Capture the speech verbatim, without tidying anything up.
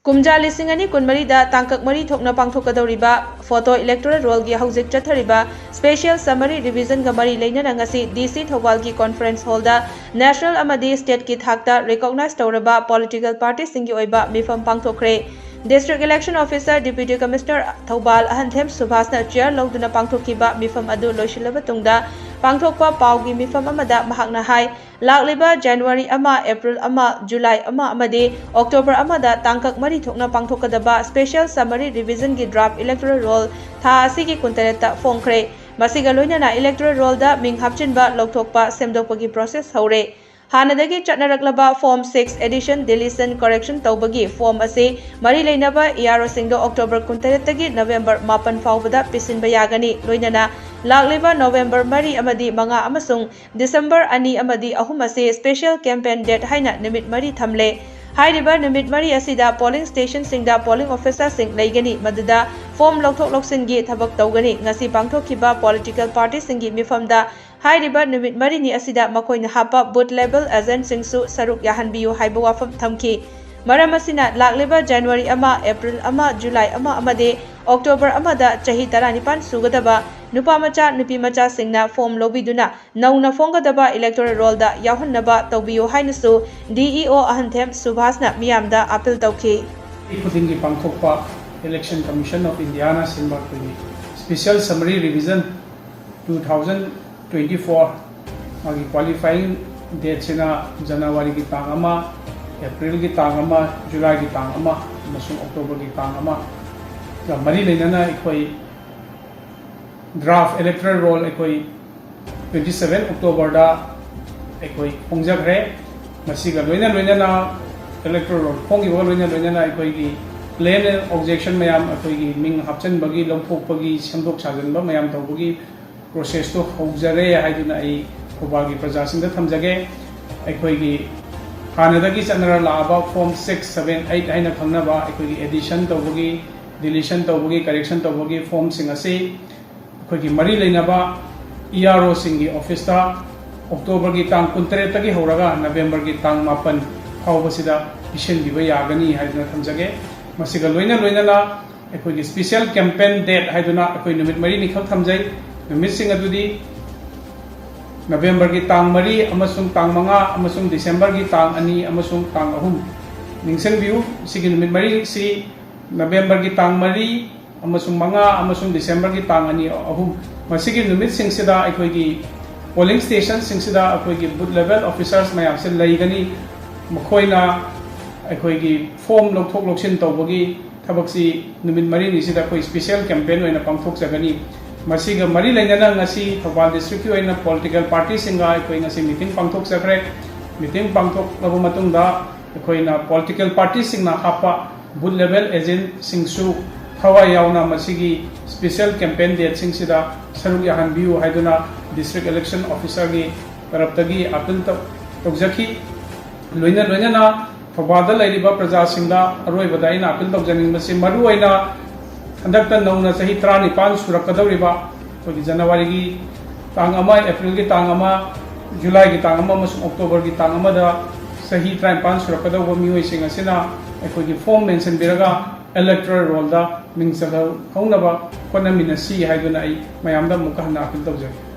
ꯀꯨꯝꯖꯥ ꯂꯤꯁꯤꯡ ꯑꯅꯤ ꯀꯨꯟꯃꯔꯤꯗ ꯇꯥꯡꯀꯛ ꯃꯔꯤ ꯊꯣꯛꯅ ꯄꯥꯡꯊꯣꯛꯀꯗꯧꯔꯤꯕ ꯐꯣꯇꯣ ꯏꯂꯦꯛꯇꯣꯔꯦꯜ ꯔꯣꯜꯒꯤ ꯍꯧꯖꯤꯛ ꯆꯠꯊꯔꯤꯕ ꯁ꯭ꯄꯦꯁꯤꯌꯦꯜ ꯁꯃꯔꯤ ꯔꯤꯚꯤꯖꯟꯒ ꯃꯔꯤ ꯂꯩꯅꯅ ꯉꯁꯤ ꯗꯤ ꯁꯤ ꯊꯧꯕꯥꯜꯒꯤ ꯀꯣꯟꯐꯔꯦꯟꯁ ꯍꯣꯜꯗ ꯅꯦꯁꯅꯦꯜ ꯑꯃꯗꯤ ꯁ꯭ꯇꯦꯠꯀꯤ ꯊꯥꯛꯇ ꯔꯤꯀꯣꯒꯅꯥꯏꯖ ꯇꯧꯔꯕ ꯄꯣꯂꯤꯇꯤꯀꯦꯜ ꯄꯥꯔꯇꯤꯁꯤꯡꯒꯤ ꯑꯣꯏꯕ ꯃꯤꯐꯝ ꯄꯥꯡꯊꯣꯛꯈ꯭ꯔꯦ꯫ District election officer deputy commissioner Thoubal ꯑꯍꯟꯊꯦꯝ ꯁꯨꯚꯥꯁꯅ ꯆꯤꯌꯥꯔ ꯂꯧꯗꯨꯅ ꯄꯥꯡꯊꯣꯛꯈꯤꯕ ꯃꯤꯐꯝ ꯑꯗꯨ ꯂꯣꯏꯁꯤꯜꯂꯕ ꯇꯨꯡꯗ ꯄꯥꯡꯊꯣꯛꯄ ꯄꯥꯎꯒꯤ ꯃꯤꯐꯝ ꯑꯃꯗ ꯃꯍꯥꯛꯅ ꯍꯥꯏ, ꯂꯥꯛꯂꯤꯕ ꯖꯅꯋꯥꯔꯤ ꯑꯃ, ꯑꯦꯄ꯭ꯔꯤꯜ ꯑꯃ, ꯖꯨꯂꯥꯏ ꯑꯃ ꯑꯃꯗꯤ ꯑꯣꯛꯇꯣꯕꯔ ꯑꯃꯗ ꯇꯥꯡꯀꯛ ꯃꯔꯤ ꯊꯣꯛꯅ ꯄꯥꯡꯊꯣꯛꯀꯗꯕ ꯁ꯭ꯄꯦꯁꯤꯌꯦꯜ ꯁꯃꯔꯤ ꯔꯤꯚꯤꯖꯟꯒꯤ ꯗ꯭ꯔꯥꯐ ꯏꯂꯦꯛꯇꯣꯔꯦꯜ ꯔꯣꯜ ꯊꯥ ꯑꯁꯤꯒꯤ ꯀꯨꯟꯇꯔꯦꯠꯇ ꯐꯣꯡꯈ꯭ꯔꯦ꯫ ꯃꯁꯤꯒ ꯂꯣꯏꯅꯅ ꯏꯂꯦꯛꯇꯣꯔꯦꯜ ꯔꯣꯜꯗ ꯃꯤꯡ ꯍꯥꯞꯆꯤꯟꯕ, ꯂꯧꯊꯣꯛꯄ, ꯁꯦꯝꯗꯣꯛꯄꯒꯤ ꯄ꯭ꯔꯣꯁꯦꯁ ꯍꯧꯔꯦ꯫ ꯍꯥꯟꯅꯗꯒꯤ ꯆꯠꯅꯔꯛꯂꯕ ꯐꯣꯔꯝ ꯁꯤꯛꯁ ꯑꯦꯗꯤꯁꯟ, ꯗꯤꯂꯤꯁꯟ, ꯀꯣꯔꯦꯛꯁꯟ ꯇꯧꯕꯒꯤ ꯐꯣꯔꯝ ꯑꯁꯤ ꯃꯔꯤ ꯂꯩꯅꯕ ꯏ ꯑꯥꯔ ꯑꯣꯁꯤꯡꯗ ꯑꯣꯛꯇꯣꯕꯔ ꯀꯨꯟꯇꯔꯦꯠꯇꯒꯤ ꯅꯕꯦꯝꯕꯔ ꯃꯥꯄꯟ ꯐꯥꯎꯕꯗ ꯄꯤꯁꯤꯟꯕ ꯌꯥꯒꯅꯤ꯫ ꯂꯣꯏꯅꯅ ꯂꯥꯛꯂꯤꯕ ꯅꯣꯕꯦꯝꯕꯔ ꯃꯔꯤ ꯑꯃꯗꯤ ꯃꯉꯥ ꯑꯃꯁꯨꯡ ꯗꯤꯁꯦꯝꯕꯔ ꯑꯅꯤ ꯑꯃꯗꯤ ꯑꯍꯨꯝ ꯑꯁꯤ ꯁ꯭ꯄꯦꯁꯤꯌꯦꯜ ꯀꯦꯝꯄꯦꯟ ꯗꯦꯠ ꯍꯥꯏꯅ ꯅꯨꯃꯤꯠ ꯃꯔꯤ ꯊꯝꯂꯦ꯫ ꯍꯥꯏꯔꯤꯕ ꯅꯨꯃꯤꯠ ꯃꯔꯤ ꯑꯁꯤꯗ ꯄꯣꯂꯤꯡ ꯁ꯭ꯇꯦꯁꯟꯁꯤꯡꯗ ꯄꯣꯂꯤꯡ ꯑꯣꯐꯤꯁꯥꯔꯁꯤꯡ ꯂꯩꯒꯅꯤ, ꯃꯗꯨꯗ ꯐꯣꯔꯝ ꯂꯧꯊꯣꯛ ꯂꯧꯁꯤꯟꯒꯤ ꯊꯕꯛ ꯇꯧꯒꯅꯤ꯫ ꯉꯁꯤ ꯄꯥꯡꯊꯣꯛꯈꯤꯕ ꯄꯣꯂꯤꯇꯤꯀꯦꯜ ꯄꯥꯔꯇꯤꯁꯤꯡꯒꯤ ꯃꯤꯐꯝꯗ ꯍꯥꯏꯔꯤꯕ ꯅꯨꯃꯤꯠ ꯃꯔꯤꯅꯤ ꯑꯁꯤꯗ ꯃꯈꯣꯏꯅ ꯍꯥꯞꯄ ꯕꯨꯊ ꯂꯦꯚꯦꯜ ꯑꯦꯖꯦꯟꯠꯁꯤꯡꯁꯨ ꯁꯔꯨꯛ ꯌꯥꯍꯟꯕꯤꯌꯨ ꯍꯥꯏꯕ ꯋꯥꯐꯝ ꯊꯝꯈꯤ꯫ ꯃꯔꯝ ꯑꯁꯤꯅ ꯂꯥꯛꯂꯤꯕ ꯖꯅꯋꯥꯔꯤ ꯑꯃ, ꯑꯦꯄ꯭ꯔꯤꯜ ꯑꯃ, ꯖꯨꯂꯥꯏ ꯑꯃ ꯑꯃꯗꯤ ꯑꯣꯛꯇꯣꯕꯔ ꯑꯃꯗ ꯆꯍꯤ ꯇꯔꯥꯅꯤꯄꯥꯟ ꯁꯨꯒꯗꯕ ꯅꯨꯄꯥ ꯃꯆꯥ, ꯅꯨꯄꯤ ꯃꯆꯥꯁꯤꯡꯅ ꯐꯣꯔꯝ ꯂꯧꯕꯤꯗꯨꯅ ꯅꯧꯅ ꯐꯣꯡꯒꯗꯕ ꯏꯂꯦꯛꯇꯣꯔꯦꯜ ꯔꯣꯜꯗ ꯌꯥꯎꯍꯟꯅꯕ ꯇꯧꯕꯤꯌꯨ ꯍꯥꯏꯅꯁꯨ ꯗꯤ ꯏ ꯑꯣ ꯑꯍꯟꯊꯦꯝ ꯁꯨꯚꯥꯁꯅ ꯃꯤꯌꯥꯝꯗ ꯑꯥꯄꯤꯜ ꯇꯧꯈꯤ꯫ ꯆꯍꯤ ꯈꯨꯗꯤꯡꯒꯤ ꯄꯥꯡꯊꯣꯛꯄ Election Commission of Indiaꯅ ꯁꯤꯟꯕ ꯑꯩꯈꯣꯏꯒꯤ Special Summary Revision two thousand twenty four, ꯃꯥꯒꯤ qualifying dateꯁꯤꯅ ꯖꯅꯋꯥꯔꯤꯒꯤ ꯇꯥꯡ ꯑꯃ, ꯑꯦꯄ꯭ꯔꯤꯜꯒꯤ ꯇꯥꯡ ꯑꯃ, ꯖꯨꯂꯥꯏꯒꯤ ꯇꯥꯡ ꯑꯃ ꯑꯃꯁꯨꯡ ꯑꯣꯛꯇꯣꯕꯔꯒꯤ ꯇꯥꯡ ꯑꯃ, ꯒ ꯃꯔꯤ ꯂꯩꯅꯅ ꯑꯩꯈꯣꯏ draft electoral roll ꯑꯩꯈꯣꯏ twenty seven Octoberꯗ ꯑꯩꯈꯣꯏ ꯐꯣꯡꯖꯈ꯭ꯔꯦ꯫ ꯃꯁꯤꯒ ꯂꯣꯏꯅ ꯂꯣꯏꯅꯅ electoral roll ꯐꯣꯡꯈꯤꯕꯒ ꯂꯣꯏꯅ ꯂꯣꯏꯅꯅ ꯑꯩꯈꯣꯏꯒꯤ claim and objection ꯃꯌꯥꯝ, ꯑꯩꯈꯣꯏꯒꯤ ꯃꯤꯡ ꯍꯥꯞꯆꯤꯟꯕꯒꯤ, ꯂꯧꯊꯣꯛꯄꯒꯤ, ꯁꯦꯝꯗꯣꯛ ꯁꯥꯖꯤꯟꯕ ꯃꯌꯥꯝ ꯇꯧꯕꯒꯤ processꯇꯨ ꯍꯧꯖꯔꯦ ꯍꯥꯏꯗꯨꯅ ꯑꯩ ꯊꯧꯕꯥꯜꯒꯤ ꯄ꯭ꯔꯖꯥꯁꯤꯡꯗ ꯊꯝꯖꯒꯦ꯫ ꯑꯩꯈꯣꯏꯒꯤ ꯍꯥꯟꯅꯗꯒꯤ ꯆꯠꯅꯔ ꯂꯥꯛꯑꯕ form six, seven, eight ꯍꯥꯏꯅ ꯈꯪꯅꯕ ꯑꯩꯈꯣꯏꯒꯤ addition ꯇꯧꯕꯒꯤ deletion ꯇꯧꯕꯒꯤ, correction ꯇꯧꯕꯒꯤ formꯁꯤꯡ ꯑꯁꯤ ꯑꯩꯈꯣꯏꯒꯤ ꯃꯔꯤ ꯂꯩꯅꯕ E R Oꯁꯤꯡꯒꯤ officeꯇ Octoberꯒꯤ ꯇꯥꯡ ꯀꯨꯟꯇꯔꯦꯠꯇꯒꯤ ꯍꯧꯔꯒ Novemberꯒꯤ ꯇꯥꯡ ꯃꯥꯄꯟ ꯐꯥꯎꯕꯁꯤꯗ ꯄꯤꯁꯤꯟꯕꯤꯕ ꯌꯥꯒꯅꯤ ꯍꯥꯏꯗꯨꯅ ꯊꯝꯖꯒꯦ꯫ ꯃꯁꯤꯒ ꯂꯣꯏꯅ ꯂꯣꯏꯅꯅ ꯑꯩꯈꯣꯏꯒꯤ special campaign date ꯍꯥꯏꯗꯨꯅ ꯑꯩꯈꯣꯏ ꯅꯨꯃꯤꯠ ꯃꯔꯤꯅꯤꯈꯛ ꯊꯝꯖꯩ꯫ ꯅꯨꯃꯤꯠꯁꯤꯡ ꯑꯗꯨꯗꯤ Novemberꯒꯤ ꯇꯥꯡ ꯃꯔꯤ ꯑꯃꯁꯨꯡ ꯇꯥꯡ ꯃꯉꯥ ꯑꯃꯁꯨꯡ Decemberꯒꯤ ꯇꯥꯡ ꯑꯅꯤ ꯑꯃꯁꯨꯡ ꯇꯥꯡ ꯑꯍꯨꯝ꯫ ꯅꯤꯡꯁꯤꯡꯕꯤꯌꯨ, ꯁꯤꯒꯤ ꯅꯨꯃꯤꯠ ꯃꯔꯤꯁꯤ Novemberꯒꯤ ꯇꯥꯡ ꯃꯔꯤ ꯑꯃꯁꯨꯡ ꯃꯉꯥ ꯑꯃꯁꯨꯡ Decemberꯒꯤ ꯇꯥꯡ ꯑꯅꯤ, ꯑꯍꯨꯝ꯫ ꯃꯁꯤꯒꯤ ꯅꯨꯃꯤꯠꯁꯤꯡꯁꯤꯗ ꯑꯩꯈꯣꯏꯒꯤ polling stationꯁꯤꯡꯁꯤꯗ ꯑꯩꯈꯣꯏꯒꯤ booth level officers ꯃꯌꯥꯝꯁꯦ ꯂꯩꯒꯅꯤ꯫ ꯃꯈꯣꯏꯅ ꯑꯩꯈꯣꯏꯒꯤ form ꯂꯧꯊꯣꯛ ꯂꯧꯁꯤꯟ ꯇꯧꯕꯒꯤ ꯊꯕꯛꯁꯤ ꯅꯨꯃꯤꯠ ꯃꯔꯤꯅꯤꯁꯤꯗ ꯑꯩꯈꯣꯏ special campaign ꯑꯣꯏꯅ ꯄꯥꯡꯊꯣꯛꯆꯒꯅꯤ꯫ ꯃꯁꯤꯒ ꯃꯔꯤ ꯂꯩꯅꯅ ꯉꯁꯤ ꯊꯧꯕꯥꯜ districtꯀꯤ ꯑꯣꯏꯅ political partyꯁꯤꯡꯒ ꯑꯩꯈꯣꯏ ꯉꯁꯤ meeting ꯄꯥꯡꯊꯣꯛꯆꯈ꯭ꯔꯦ꯫ Meeting ꯄꯥꯡꯊꯣꯛꯂꯕ ꯃꯇꯨꯡꯗ ꯑꯩꯈꯣꯏꯅ political partyꯁꯤꯡꯅ ꯍꯥꯞꯄ booth level agentꯁꯤꯡꯁꯨ ꯊꯋꯥꯏ ꯌꯥꯎꯅ ꯃꯁꯤꯒꯤ special campaign dateꯁꯤꯡꯁꯤꯗ ꯁꯔꯨꯛ ꯌꯥꯍꯟꯕꯤꯌꯨ ꯍꯥꯏꯗꯨꯅ district election officerꯒꯤ ꯇꯔꯞꯇꯒꯤ appeal ꯇꯧ-, ꯇꯧꯖꯈꯤ꯫ ꯂꯣꯏꯅ ꯂꯣꯏꯅꯅ ꯊꯧꯕꯥꯜꯗ ꯂꯩꯔꯤꯕ ꯄ꯭ꯔꯖꯥꯁꯤꯡꯗ ꯑꯔꯣꯏꯕꯗ ꯑꯩꯅ appeal ꯇꯧꯖꯅꯤꯡꯕꯁꯤ, ꯃꯔꯨꯑꯣꯏꯅ ꯍꯟꯗꯛꯇ ꯅꯧꯅ ꯆꯍꯤ ꯇꯔꯥꯅꯤꯄꯥꯟ ꯁꯨꯔꯛꯀꯗꯧꯔꯤꯕ ꯑꯩꯈꯣꯏꯒꯤ Januaryꯒꯤ ꯇꯥꯡ ꯑꯃ, Aprilꯒꯤ ꯇꯥꯡ ꯑꯃ, Julyꯒꯤ ꯇꯥꯡ ꯑꯃ ꯑꯃꯁꯨꯡ Octoberꯒꯤ ꯇꯥꯡ ꯑꯃꯗ ꯆꯍꯤ ꯇꯔꯥꯅꯤꯄꯥꯟ ꯁꯨꯔꯛꯀꯗꯧꯕ ꯃꯤꯑꯣꯏꯁꯤꯡ ꯑꯁꯤꯅ ꯑꯩꯈꯣꯏꯒꯤ form mention ꯄꯤꯔꯒ electoral rollꯗ ꯃꯤꯡ ꯆꯜꯍꯧꯅꯕ ꯍꯣꯠꯅꯃꯤꯟꯅꯁꯤ ꯍꯥꯏꯗꯨꯅ ꯑꯩ ꯃꯌꯥꯝꯗ ꯑꯃꯨꯛꯀ ꯍꯟꯅ appeal ꯇꯧꯖꯔꯤ꯫